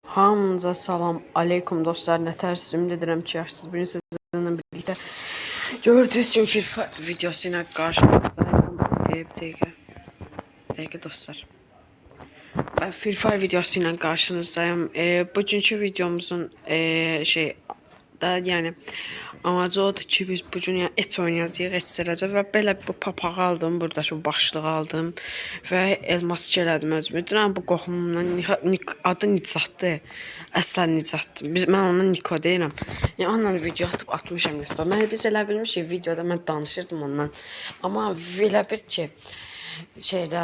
Hamınıza salam aleykum dostlar. Nə tərsiz, ümid edirəm ki, yaxşısınız. Bugün sizinlə birlikdə gördüyünüz kimi Free Fire videosu ilə qarşınızdayım. Bir dəqiqə. Bir dəqiqə dostlar. Mən Free Fire videosu ilə qarşınızdayım. Bugünkü videomuzun yəni amacı odur ki, biz bugün yəni et oynayacağıq, et sərəcək və belə bu papağı aldım, burada şu başlığı aldım və elmas elədim özümü. Dünən bu qohumumla adı Nicatdır. Əsla Nicatdır. Mən ona Niko deyirəm. Yəni onunla video atıb atmışam YouTube'a. Mən biz elə bilmişik videoda mən danışırdım ondan. Amma elə bir ki şeydə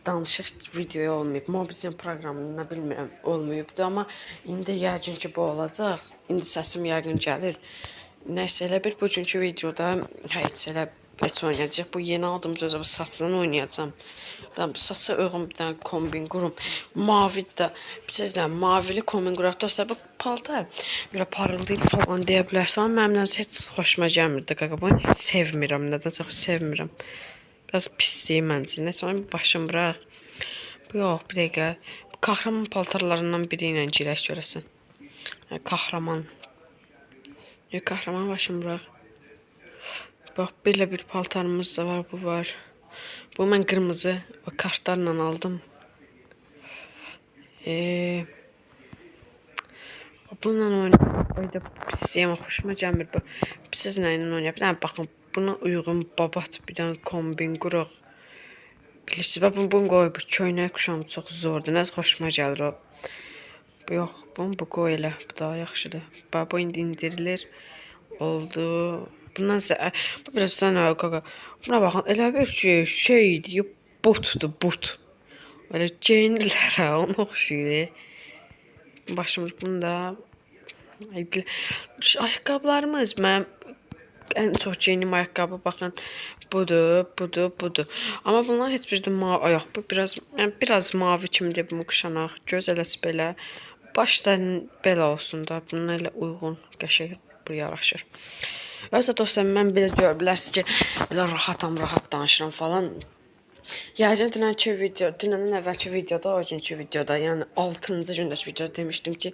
danışıq videoya olmayıb. Mobizen proqramında bilmirəm olmayıbdı, amma indi yəqin ki bu olacaq. İndi səsim yəqin gəlir. Nəysə elə bir bugünkü videoda heç elə et oynayacaq. Bu yeni aldığım sözə bu saçdan oynayacağam. Ben bu saça uyğun bir dənə kombin qurum. Mavi də sizlə mavili kombin quraq. Dostlar bu paltar belə parıldayır falan deyə bilərsən, amma mənim nəsə heç xoşuma gəlmirdi qaqa. Bunu heç sevmirəm. Nədənsə heç sevmirəm. Biraz pislik məncə. Nəsə onu başım bıraq. Bu yox, bir dəqiqə. Bu kahraman paltarlarından biri ilə girək görəsən. Yəni, kahraman. Yox, kahraman başım bıraq. Bax, belə bir paltarımız da var, bu var. Bu mən qırmızı o kartlarla aldım. Bununla oynayım. Ayda pis amma xoşuma gəlmir bu. Sizlə ilə oynayaq. Bir dənə baxın, buna uyğun babat bir dənə kombin quruq. Bilirsiniz, bax bunu qoy, bu köynək quşam çox zordur. Nəsə xoşuma gəlir o. Bu yox, bunu bu qoy elə. Bu daha yaxşıdır. Bax, bu indi indirilir. Oldu. Bundan bu biraz sən qaqa. Buna baxın, elə bir ki, şeydir, botdur, bot. Elə geyinirlər ha, ona oxşayır. Başımız bunu da ay, belə ayaqqabılarımız mənim ən çox geyindiğim ayaqqabı baxın budur, budur, budur. Amma bunların heç biri də mavi yox. Bu biraz yəni biraz mavi kimidir bunu quşanaq. Göz eləsi belə. Baş da belə olsun da. Bununla elə uyğun, qəşəng bu yaraşır. Özə dostlar mən belə görə bilərsiniz ki, belə rahatam, rahat danışıram falan. Yəqin dünənki video, dünəndən əvvəlki videoda, o günkü videoda, yəni 6-cı gündəki videoda demişdim ki,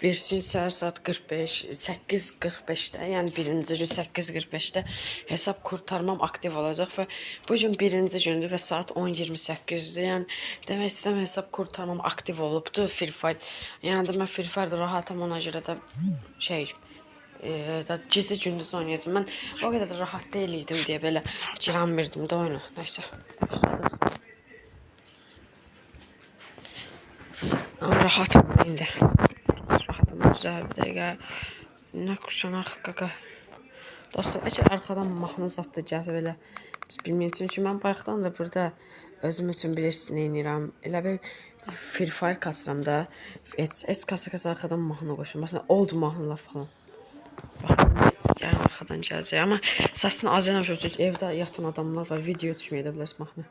bir gün səhər saat 45, 8:45-də, yəni birinci gün 8:45-də hesab qurtarmam aktiv olacaq və bu gün birinci gündür və saat 10:28-dir. Yəni demək istəyirəm hesab qurtarmam aktiv olubdu Free Fire. Yəni də mən Free Fire-da rahatam, ona görə də da gecə gündüz oynayacağam. Mən o qədər də rahat deyil idim deyə belə girəmirdim də oyuna. Nəysə. Amma rahatım indi. Rahatım özə bir dəqiqə. Nə quşanaq qaqa. Dostlar, əgər arxadan mahnı zad da gəlsə belə biz bilməyin. Çünki mən bayaqdan da burada özüm üçün bilirsiniz nə edirəm. Elə bir Free Fire kasıram da. Heç kasa arxadan mahnı qoşuram. Məsələn, old mahnılar falan. Baxın, yəni arxadan gələcək. Amma səsini az eləmişəm. Çünki evdə yatan adamlar var. Video düşməyə də bilər mahnı.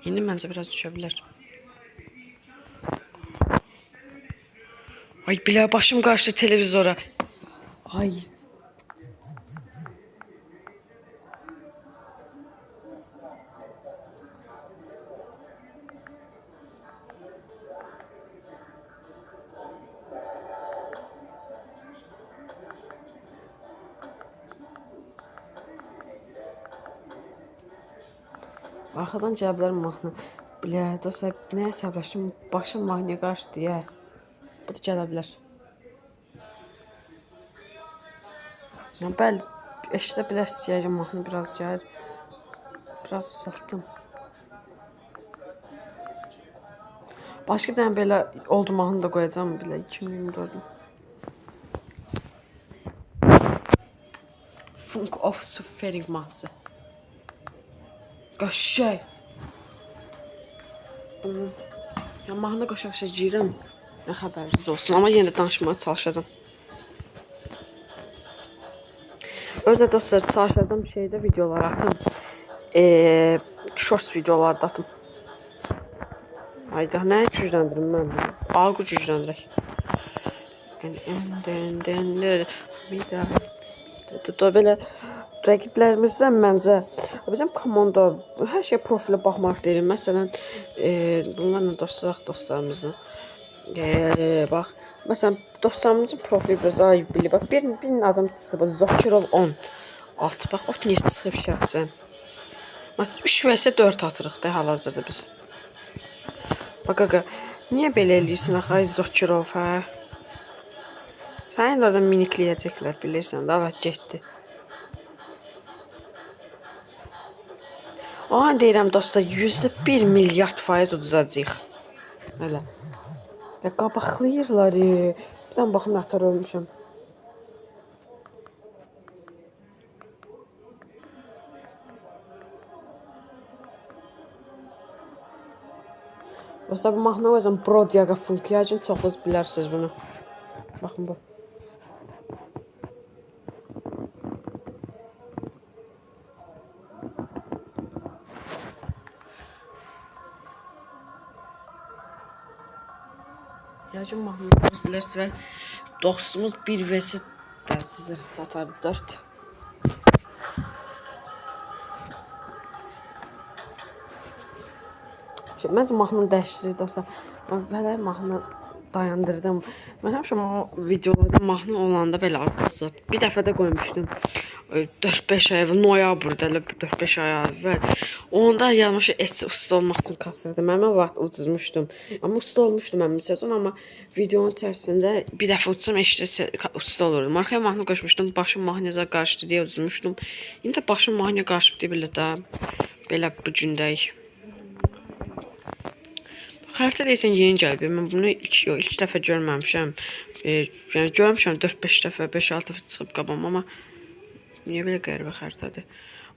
İndi məncə biraz düşə bilər. Ay bilə başım qarışdı televizora. Ay. Arxadan gələ bilər mahnı. Bilə, dostlar, nəyə əsəbləşdim? Başım mahnıya qarışdı deyə. Bu da gələ bilər. Yəni, bəli, eşidə bilərsiniz, yəqin mahnı biraz gəlir. Biraz azaltdım. Başqa bir dənə belə oldu mahnı da qoyacağam belə 2024-ün. Funk of Suffering mahnısı. Qəşəng. Bunu ya mahnı qoşa-qoşa girirəm. Nə xəbəriniz olsun, amma yenə də danışmağa çalışacağam. Özdə dostlar çalışacağam şeydə videolar atım. Shorts videoları da atım. Ayda nə gücləndirim mən? Aqu gücləndirək. En en den den den bir daha. Belə Rəqiblərimizdən məncə bizim komanda hər şey profilə baxmaq deyirəm. Məsələn, bunlarla dostlarıq dostlarımızla. Bax, məsələn, dostlarımızın profili biraz ay bilir. Bax, bir adam çıxıb, Zakirov 10. 6 bax, o niyə çıxıb şəxsən? Məsələn, 3 vs 4 atırıq da hal-hazırda biz. Bax, qaqa, niyə belə eləyirsən axı, ay Zakirov, hə? Səni də oradan minikləyəcəklər, bilirsən də, Allah getdi. O an deyirəm dostlar, %1 milyard faiz uduzacağıq. Elə. Ya qabaqlayırlar. Bir dənə baxım nətər ölmüşəm. Dostlar, bu mahnı qoyacam Brodyaga Funk. Yəqin çoxunuz bilərsiniz bunu. Baxın bu. Yəqin mahnını bilərsiniz və dostumuz 1 vs zırh satar 4. Şey, məncə mahnını dəyişdirir dostlar. Mən belə mahnı dayandırdım. Mən həmişə videolarda mahnı olanda belə arxası. Bir dəfə də qoymuşdum. 4-5 ay əvvəl, noyabrda elə 4-5 ay əvvəl. Onda yalnız heç usta olmaq üçün kasırdım. Mən o vaxt uduzmuşdum. Amma usta olmuşdum həmin sezon, amma videonun içərisində bir dəfə udsam heç usta olurdum. Arxaya mahnı qoşmuşdum. Başım mahnıya qarışdı deyə uduzmuşdum. İndi də başım mahnıya qarışıb deyə belə də belə bu gündəyik. Xəritə deyəsən yeni gəlib. Mən bunu ilk dəfə görməmişəm. Yəni görmüşəm 4-5 dəfə, 5-6 dəfə çıxıb qabağıma, amma niyə belə qəribə xəritədir?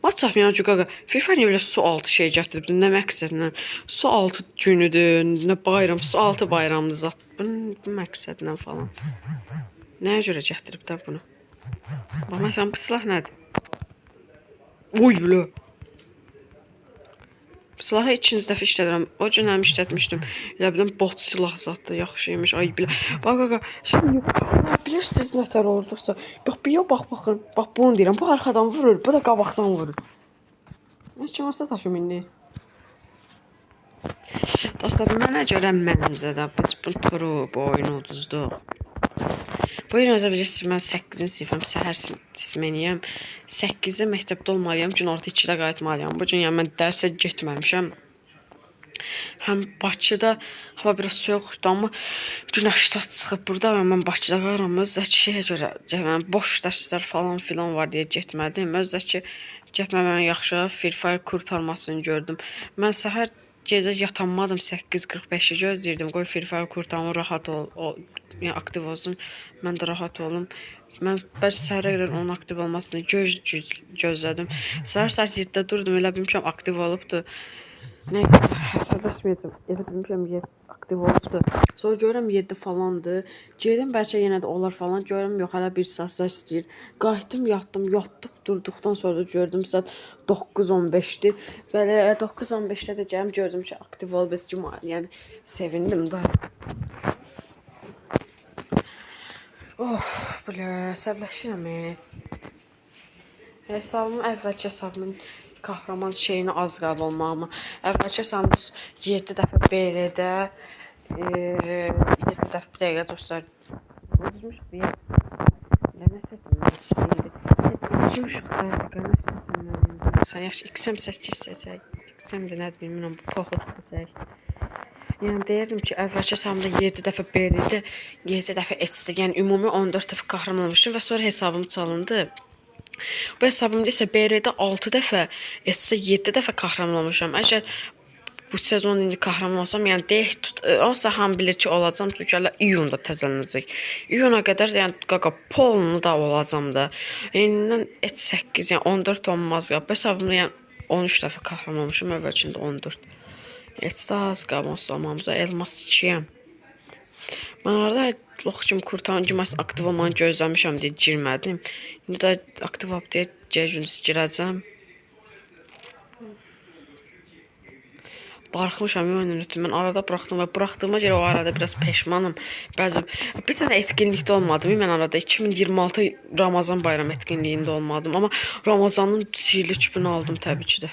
Maç çatmayan qaqa, FIFA niyə belə su altı şey gətiribdi? Nə məqsədlə? Su altı günüdür, nə bayram, su altı bayramı zat. Bu məqsədlə falan. Nəyə görə gətirib də bunu? Bax, məsələn, bu silah nədir? Oy, belə. Silahı ikinci dəfə işlədirəm. O gün həm işlətmişdim. Elə biləm bot silah zatdı. Yaxşı imiş. Ay belə. Bax qaqa, sən bilirsiniz nətər olduqsa. Bax bir bax baxın. Bax bunu deyirəm. Bu arxadan vurur, bu da qabaqdan vurur. Mən kim olsa daşım indi. Dostlar, mənə görə məncə də biz bu turu, bu oyunu uduzduq. Bu il özə bilirsiniz, mən 8-ci sinifəm, səhər smeniyəm. 8-də məktəbdə olmalıyam, günorta 2-də qayıtmalıyam. Bu gün yəni mən dərsə getməmişəm. Həm Bakıda hava biraz soyuqdur, amma günəş də çıxıb burada və mən Bakıda qalıram. Özdə ki, şeyə görə, yəni boş dərslər falan filan var deyə getmədim. Özdə ki, getməmən yaxşı, Free Fire qurtarmasını gördüm. Mən səhər gecə yatanmadım, 8:45-i gözləyirdim. Qoy Free Fire qurtarma rahat ol, yəni aktiv olsun. Mən də rahat olum. Mən bər səhərə qədər onun aktiv olmasını gözlədim. Səhər saat 7-də durdum, elə bilmişəm aktiv olubdu. Nə hesablaşmayacağam. Elə bilmişəm aktiv olubdu. Sonra görürəm 7 falandır. Girdim bəlkə yenə də olar falan. Görürəm yox, hələ bir saat istəyir. Qayıtdım, yatdım. Yatdıq durduqdan sonra da gördüm saat 9:15-dir. Belə 9:15-də də gəldim gördüm ki, aktiv olub. Cuma, yəni sevindim də. Of, belə əsəbləşirəm. Hesabım əvvəlki hesabımın kahraman şeyinə az qaldı olmağıma. Əvvəlki hesabım 7 dəfə BR-də, 7 dəfə bir dəqiqə dostlar. Uduzmuşuq deyə. Nə səsim mən indi. Uduzmuşuq da, nə səsim mən indi. Sən yaxşı XM8 seçək. XM də nədir bilmirəm, bu Poco seçək. Yəni deyirdim ki, əvvəlki hesabımda 7 dəfə BR-də, 7 dəfə HC-də, yəni ümumi 14 dəfə kahraman olmuşdum və sonra hesabım çalındı. Bu hesabımda isə BR-də 6 dəfə, HC-də 7 dəfə kahraman olmuşam. Əgər bu sezon indi kahraman olsam, yəni deyək, onsa hamı bilir ki, olacam, çünki hələ iyunda təzələnəcək. İyuna qədər yəni qaqa polnu da olacam da. İndən H8, yəni 14 olmaz qaba. Bu hesabımda yəni 13 dəfə kahraman olmuşam, əvvəlkində 14. Heç az qalması olmamıza elmas 2-yəm. Mən arada lox kimi qurtaran kimi aktiv olmanı gözləmişəm deyə girmədim. İndi də aktiv olub deyə gecə gündüz girəcəm. Darıxmışam oyunun ötürü. Mən arada buraxdım və buraxdığıma görə o arada biraz peşmanım. Bəzi bir dənə etkinlikdə olmadım. Mən arada 2026 Ramazan bayram etkinliyində olmadım. Amma Ramazanın sihirli küpünü aldım təbii ki də.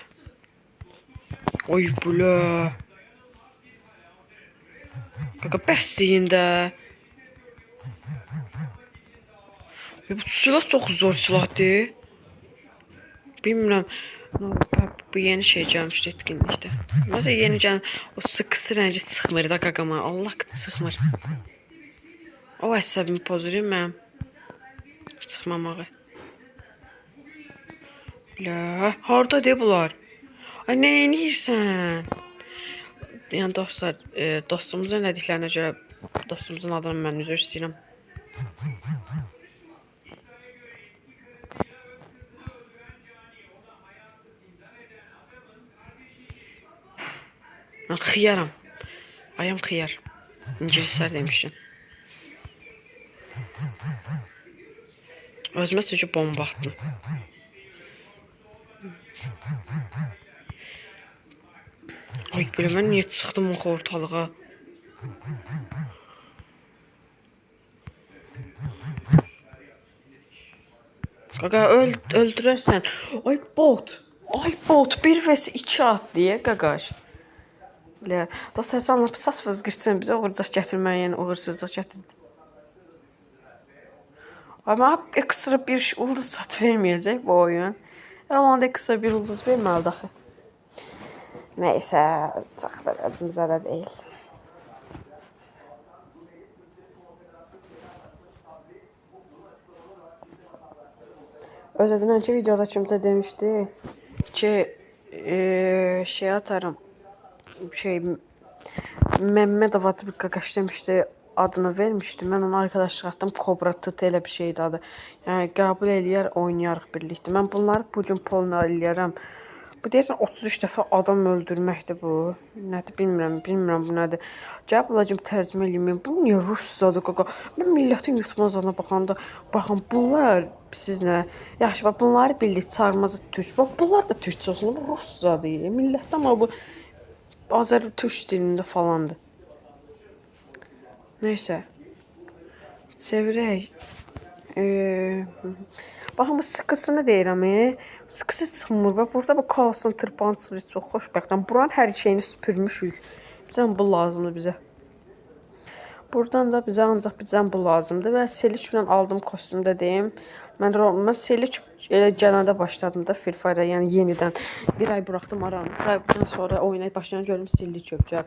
Oy bulə. Qaqa bəs deyin də. Bu silah çox zor silahdır. Bilmirəm. Bu yeni şey gəlmişdi etkinlikdə. Məsələn yeni gələn o sıxısı rəngi çıxmır da qaqama. Allah çıxmır. O əsəbimi pozur mənim. Çıxmamağı. Lə, hardadır bunlar? Ay nə eləyirsən? Yəni dostlar, dostumuzun elədiklərinə görə dostumuzun adını mən üzr istəyirəm. Mən xıyaram. Ayam xıyar. İngilislər demişdim. Özümə çünki bomba atdım. Ay belə mən niyə çıxdım o ortalığa? Qaqa öldürərsən. Ay bot. Ay bot 1 vs 2 at deyə qaqaş. Belə dostlar canlı sas fızqırsın bizə uğursuzluq gətirməyin, uğursuzluq gətirdi. Amma ekstra bir ulduz sat verməyəcək bu oyun. Elə onda ekstra bir ulduz verməlidir axı. Neysə, çox da özümüzə də deyil. Özə dünənki videoda kimsə demişdi ki, şey atarım, şey Məmmədov adlı bir qaqaş demişdi, adını vermişdi. Mən ona arkadaşlıq atdım, Kobra Tut elə bir şeydi adı. Yəni qəbul eləyər, oynayarıq birlikdə. Mən bunları bu gün polna eləyərəm. Bu deyəsən 33 dəfə adam öldürməkdir bu. Nədir bilmirəm, bilmirəm bu nədir. Gəlib bulacağım tərcümə eləyim. Bu niyə ruscadır qaqa? Mən millətin yutmazına baxanda, baxın bunlar siz nə? Yaxşı bax bunları bildik, çarmazı türk. Bax bunlar da türkçə olsun, bu ruscadır. Millətdə amma bu Azər türk dilində falandır. Neysə. Çevirək. Baxın bu sıxısını deyirəm. Sıxısı çıxmır. Bax burada bu kaosun tırpanı çıxır. Çox xoşbəxtəm. Buranın hər şeyini süpürmüşük. Bizə bu lazımdır bizə. Buradan da bizə ancaq bizə bu lazımdır və Seliçlə aldığım kostyumda deyim. Mən Seliç elə gələndə başladım da Free Fire-a, yəni yenidən bir ay buraxdım aranı. Bir aydan sonra oyuna başlayan görüm Seliç gəlib.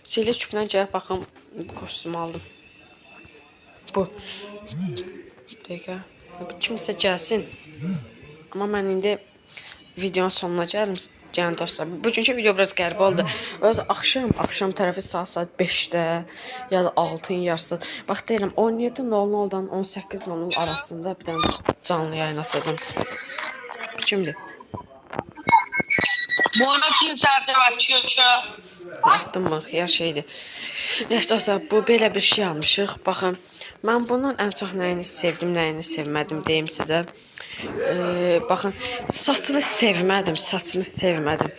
Seliçlə gəlib baxın bu kostyumu aldım. Bu. Dəqiqə. Kimsə gəlsin. Amma mən indi videonun sonuna gəlim. Yəni dostlar, bugünkü video biraz qəribə oldu. Öz axşam tərəfi saat 5-də ya da 6-ın yarısı. Bax deyirəm 17:00-dan 18:00 arasında bir dənə canlı yayın açacağam. Bu kimdir? Bu arada kimse açıyor şu. Atdım bax, ya şeydir. Neysə dostlar, bu belə bir şey almışıq. Baxın, mən bundan ən çox nəyini sevdim, nəyini sevmədim deyim sizə. Baxın, saçını sevmədim, saçını sevmədim.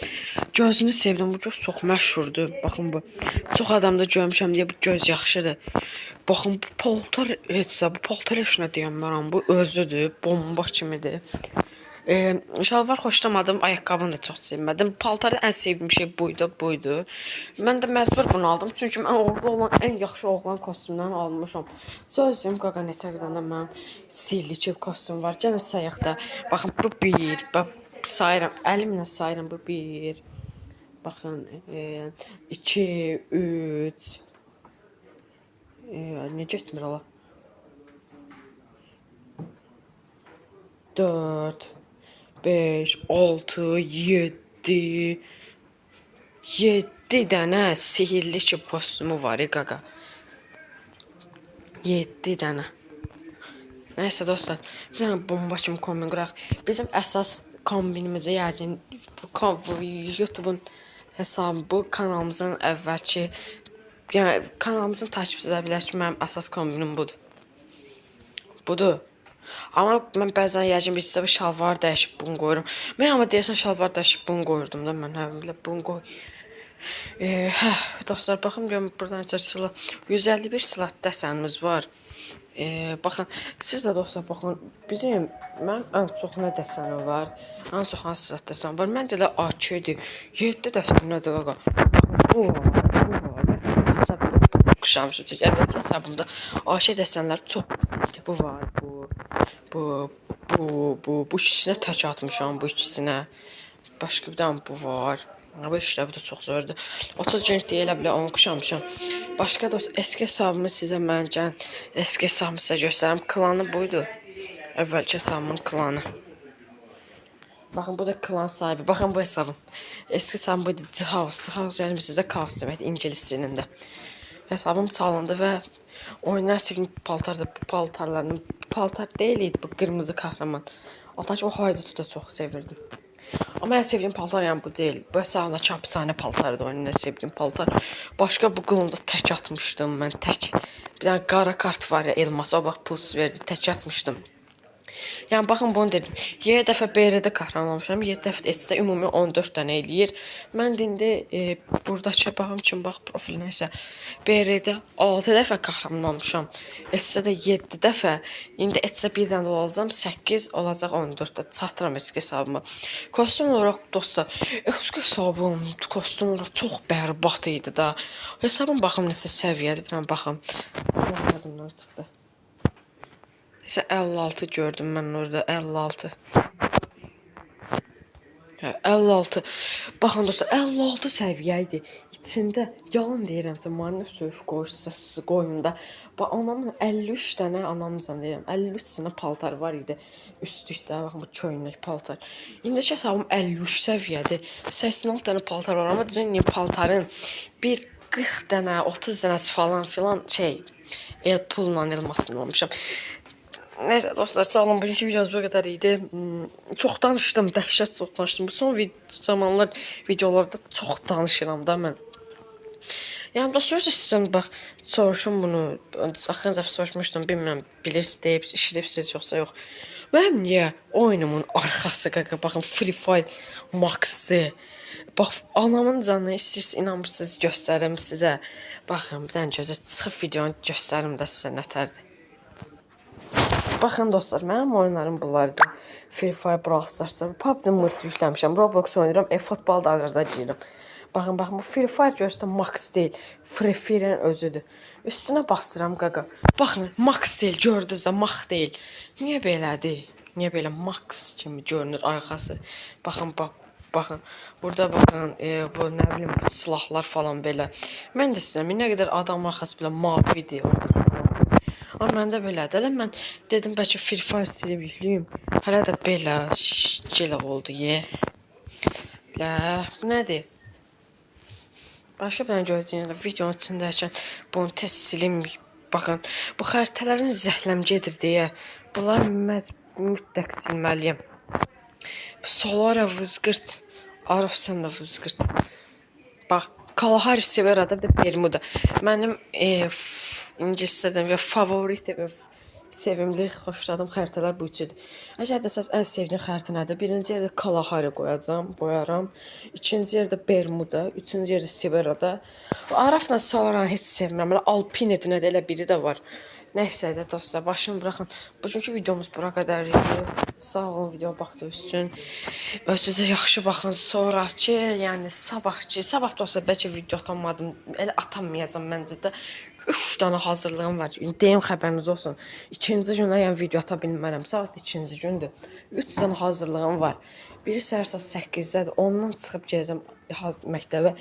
Gözünü sevdim, bu göz çox məşhurdur. Baxın bu. Çox adamda görmüşəm deyə bu göz yaxşıdır. Baxın, bu paltar heç də, bu paltar heç nə deyəmərəm. Bu özüdür, bomba kimidir. Şalvar xoşlamadım, ayaqqabını da çox sevmədim. Paltarda ən sevdiyim şey buydu. Mən də məcbur bunu aldım. Çünki mən orada olan ən yaxşı oğlan kostyumlarını almışam. Söz deyim, qaqa neçə dənə mənim sihirli çöp kostyum var. Gəlin sayaq da. Baxın, bu bir, bax, sayıram, əlimlə sayıram, bu bir. Baxın, 2, 3. Necə getmir ala? 4, 5, 6, 7, 7 dənə sihirli ki kostyumu var, qaqa. 7 dənə. Nəysə dostlar, bir dənə bomba kimi kombin quraq. Bizim əsas kombinimizi yəqin bu YouTube'un hesabı, bu kanalımızın əvvəlki, yəni kanalımızın takipçiləri bilər ki, mənim əsas kombinim budur. Budur. Amma mən bəzən yəqin bir sizə bu şalvar dəyişib bunu qoyurum. Mən amma deyəsən şalvar dəyişib bunu qoyurdum da mən hə, belə bunu qoy. Hə, dostlar, baxın görüm buradan neçə silah, 151 silah dəsənimiz var. Baxın, siz də dostlar, baxın, bizim, mənim ən çox nə dəsənim var, ən çox hansı silah dəsənim var? Məncə elə AK-dir. 7 dəsən nədir qaqa? Baxın, bu var, bu var. Hesabımda bu quşamışım. Çünki əvvəlki hesabımda AK dəsənləri çox pis idi. Bu var, bu, bu, bu, bu, bu ikisinə tək atmışam, bu ikisinə. Başqa bir dənə bu var. Bu işlər bu da çox zordur. 30 gün deyə elə bilə onu quşamışam. Başqa dost, eski hesabımı sizə mən gəlin, eski hesabımı sizə göstərim. Klanı buydu. Əvvəlki hesabımın klanı. Baxın, bu da klan sahibi. Baxın bu hesabım. Eski hesabım buydu. The House. The House yəni sizə kaos deməkdir ingilis dilində. Hesabım çalındı və oyundan sevdiğim paltar da bu paltarlarının paltar deyil idi bu qırmızı kahraman. Ataş o haydutu da çox sevirdim. Amma ən sevdiyim paltar yəni bu deyil. Bu hesabımdakı hapishanə paltarıdır oyunun ən sevdiyim paltar. Başqa bu qılınca tək atmışdım mən tək. Bir dənə qara kart var ya elmas, o bax pulsuz verdi, tək atmışdım. Yəni baxın bunu dedim. 7 dəfə BR-də qəhrəman olmuşam. 7 dəfə HC-də ümumi 14 dənə eləyir. Mən də indi buradakı baxım kim bax profilinə isə BR-də 6 dəfə qəhrəman olmuşam. HC-də 7 dəfə. İndi HC-də bir dənə də olacağam. 8 olacaq 14-də. Çatıram eski hesabıma. Kostyum olaraq dostlar, eski hesabım kostyum olaraq çox bərbad idi da. Hesabım baxım neçə səviyyədir. Bir dənə baxım. Allah yadımdan çıxdı. Neyse 56 gördüm mən orada 56. Hə, 56. Baxın dostlar, 56 səviyyə idi. İçində yalan deyirəm sizə, manip söyüş qoyursa qoyun da. Bax anamın 53 dənə anamcan deyirəm. 53 dənə paltar var idi. Üstlükdə baxın bu köynək paltar. İndiki hesabım 53 səviyyədir. 86 dənə paltar var, amma düzün paltarın bir 40 dənə, 30 dənəsi falan filan şey el pulla elmasını almışam. Neyse dostlar, sağ olun. Bugünkü videomuz bu qədər idi. Çox danışdım, dəhşət çox danışdım. Bu son zamanlar videolarda çox danışıram da mən. Yəni dostlar, sizdən bax soruşum bunu. Axırıncı dəfə soruşmuşdum, bilmirəm, bilirsiniz, deyib, eşidibsiniz yoxsa yox. Mənim niyə oyunumun arxası qaqa baxın Free Fire Max-dır. Bax anamın canı istəyirsiniz, inanmırsınız, göstərim sizə. Baxın, bir dənə gözə çıxıb videonu göstərim də sizə nətərdir. Baxın dostlar, mənim oyunlarım bunlardır. Free Fire, Brawl Stars, PUBG mırt yükləmişəm, Roblox oynayıram, e-futbol da arada girirəm. Baxın, baxın, bu Free Fire görürsə Max deyil, Free Fire'in özüdür. Üstünə bastıram qaqa. Baxın, Max deyil, gördünüz də, Max deyil. Niyə belədir? Niyə belə Max kimi görünür arxası? Baxın, bax, baxın. Burada baxın, bu nə bilim silahlar falan belə. Mən də istəyirəm, nə qədər adam arxası belə mavidir. Amma məndə belədir. Elə mən dedim bəlkə Free Fire silib yüklüyüm. Hələ də belə şişkilə oldu ye. Lə, bu nədir? Başqa bir dənə gözləyin. Videonun içindəykən bunu tez silim. Baxın, bu xəritələrin zəhləm gedir deyə bunlar mütləq silməliyəm. Solara vızqırt. Araf sən də vızqırt. Bax, Kalahari Severa'da bir də Bermuda. Mənim ingiliscədən və favorit sevimli, xoşladığım xəritələr bu üçüdür. Əgər desəz ən sevdiyim xəritə nədir? Birinci yerdə Kalahari qoyacağam, qoyaram. İkinci yerdə Bermuda, üçüncü yerdə Severa'da. Arafla Solara'nı heç sevmirəm. Elə Alpine'dir, nədir, elə biri də var. Nəysə də dostlar, başımı buraxın. Bugünkü videomuz bura qədər idi. Sağ olun video baxdığınız üçün. Özünüzə yaxşı baxın. Sonrakı, yəni sabahçı, sabah dostlar bəlkə video atamadım. Elə atamayacağam məncə də. 3 dənə hazırlığım var. Deyim xəbəriniz olsun. İkinci günə yəni video ata bilmərəm. Saat ikinci gündür. 3 dənə hazırlığım var. Biri səhər saat 8-dədir. Ondan çıxıb gələcəm məktəbə.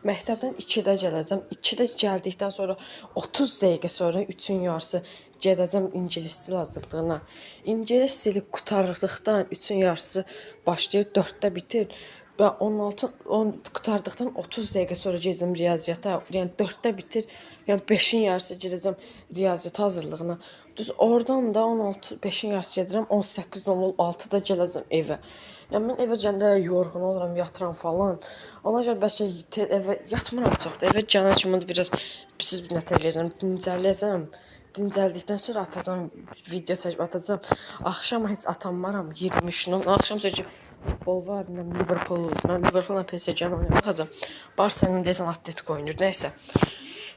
Məktəbdən 2-də gələcəm. 2-də gəldikdən sonra 30 dəqiqə sonra 3-ün yarısı gedəcəm ingilis dili hazırlığına. İngilis dili qurtardıqdan 3-ün yarısı başlayır, 4-də bitir. Və 16 10 qurtardıqdan 30 dəqiqə sonra gedəcəm riyaziyyata. Yəni 4-də bitir. Yəni 5-in yarısı gedəcəm riyaziyyat hazırlığına. Düz oradan da 16 5-in yarısı gedirəm, 18:06-da gələcəm evə. Yəni mən evə gələndə yorğun oluram, yatıram falan. Ona görə bəlkə evə yatmıram çox da. Evə gələn kimi biraz siz bir nətər eləyəcəm, dincələcəm. Dincəldikdən sonra atacağam, video çəkib atacağam. Axşam heç atanmaram 23-ünü. Axşam çəkib Futbol var, nə Liverpool, nə Liverpoolla PSG-ni oynayır. Baxacağam. Barsa ilə desən Atletico oynayır. Nəysə.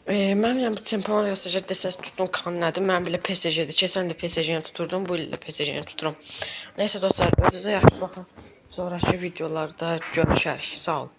Mənim yəni bu Çempionlar Liqası desəz tutdum kan nədir? Mənim belə PSG-dir. Keçən il də PSG-ni tuturdum, bu il də PSG-ni tuturam. Nəysə dostlar, özünüzə yaxşı baxın. Sonrakı videolarda görüşərik. Sağ olun.